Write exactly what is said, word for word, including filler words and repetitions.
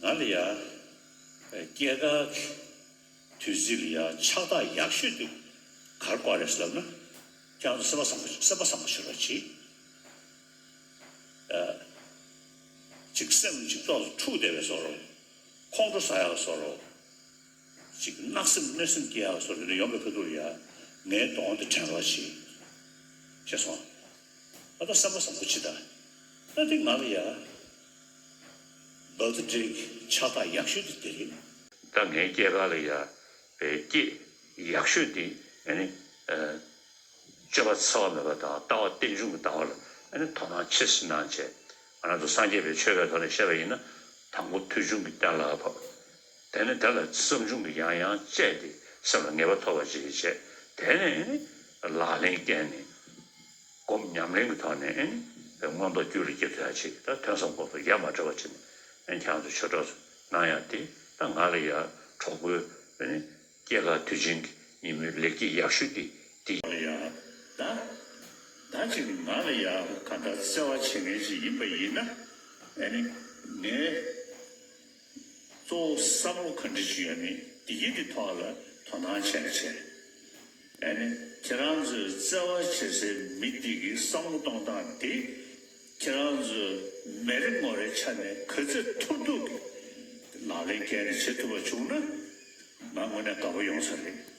ང་ལ་ཡ། སྐྱེས་སྐར་གྱི་དུས་ཚིགས་ལ་ཡ་ཕྱག་རྟགས་ཡག་ཤོས་དེ་ག་རེ་དགོས་རེད་ལབ་ན། ཁྱེད་རང་ཚོ་སེམས་པ་བཟང་པོ་སེམས་པ་བཟང་པོ་བྱེད་རོགས་གྱིས། ཅིག་སེམས་ཅིག་ཏོག་ཙམ་འཁྲུག་བསྡད་པའི་བཟོ་འདྲ། ཁོང་ཁྲོ་ཟ་ཡག་བཟོ་འདྲ། ཅིག་གནག་སེམས་གནོད་སེམས་སྐྱེ་ཡག་བཟོ་འདྲ་ཡོང་པའི་ཁ་ཐུག་ལ་ཡ། ངའི་གདོང་དེ་དྲན་རོགས་གྱིས། ཤེས་སོང་། ཨ་ད་སེམས་པ་བཟང་པོ་བྱེད་ད། ད་དེ་ང་ལ་ཡ། བར་ཐི་ཌེ་གི་ཕྱག་རྟགས་ཡག་ཤོས་དེ་དེ་རེད། ད་ངའི་སྐྱེས་སྐར་ལ་ཡ། པའི་སྐྱེས་ཡག་ཤོས་དེ་ཨ་ནི། སྤྱོད་པ་འཚེ་བ་མེད་པ་དང་ལྟ་བ་རྟེན་འབྱུང་གི་ལྟ་བ་ལ་ཨ་ནི་དོ་སྣང་ཆེ་ཙམ་གནང་བྱས། ང་རང་ཚོ་སངས་རྒྱས་པའི་ཆོས་པའི་ཐོག་ནས་བཤད་པ་ཡིན་ན། དང་པོ་མཐོང་ཆུང་གིས་གཏན་ལ་ཕབ། དེ་ནས་དེ་ལ་བསམ་བྱུང་གིས་ཡང་ཡང་དཔྱད་དེ་སེམས་ལ་ངེས་པ་ཐོབ་པ་ཅིག་བྱས། དེ་ནས་ཨ་ནི་ལག་ལེན་བཀལ་ནས། སྒོམ་ཉམས་ལེན་གྱི་ཐོག་ནས་ཨ་ནི་མངོན་རྟོགས་རྒྱུད་ལ་སྐྱེ་ཐུབ་ཡ་ཅིག་ད་ཐོས་བསམ་སྒོམ་གསུམ་ཡ་མ་བྲལ་བ་བྱས་ནས་ཨ་ནི་ཁྱེད་རང་ཚོ་ཆོས་གྲོགས་ཚོ་གནང་ཡ་དེ་ད་ང་ལ་ཡ་གྲོགས་པོའི་ཨ་ནི། སྐྱེས་སྐར་དུས་ཆེན་གྱི་ཉིན་མོའི་ལེགས་སྐྱེས་ཡག་ཤོས་དེ་དེ་ཡིན། ང་ལ་ཡ། ད། ད་ཅིག་ང་ལ་ཡ་ག་འདྲ་བརྩེ་བ་བྱེད་མཁན་ཅིག་ཡིན་པ་ཡིན་ན། ཨ་ནི། ངས་གཙོ་བོ་བསམ་བློ་ག་འདྲ་ཅིག་ཡོད་མེད་དེ་གི་དེ་ཐོག་ལ་དོ་སྣང་བྱས་བྱས། ཨ་ནི། ཁྱེད་རང་ཚོས་བརྩེ་བ་བྱེད་སའི་མི་དེ་གི་བསམ་བློ་གཏོང་སྟངས་དེ། ཁྱེད་རང་ཚོས་མི་རེ་ངོ་རེའི་ཆ་ནས་ག་ཚོད་ཐུབ་ཐུབ་ཀྱིས་ལག་ལེན་བཀལ་ནས་བྱེད་ཐུབ་པ་བྱུང་ན། ང་དངོས་གནས་དགའ་པོ་ཡོང་ས་རེད།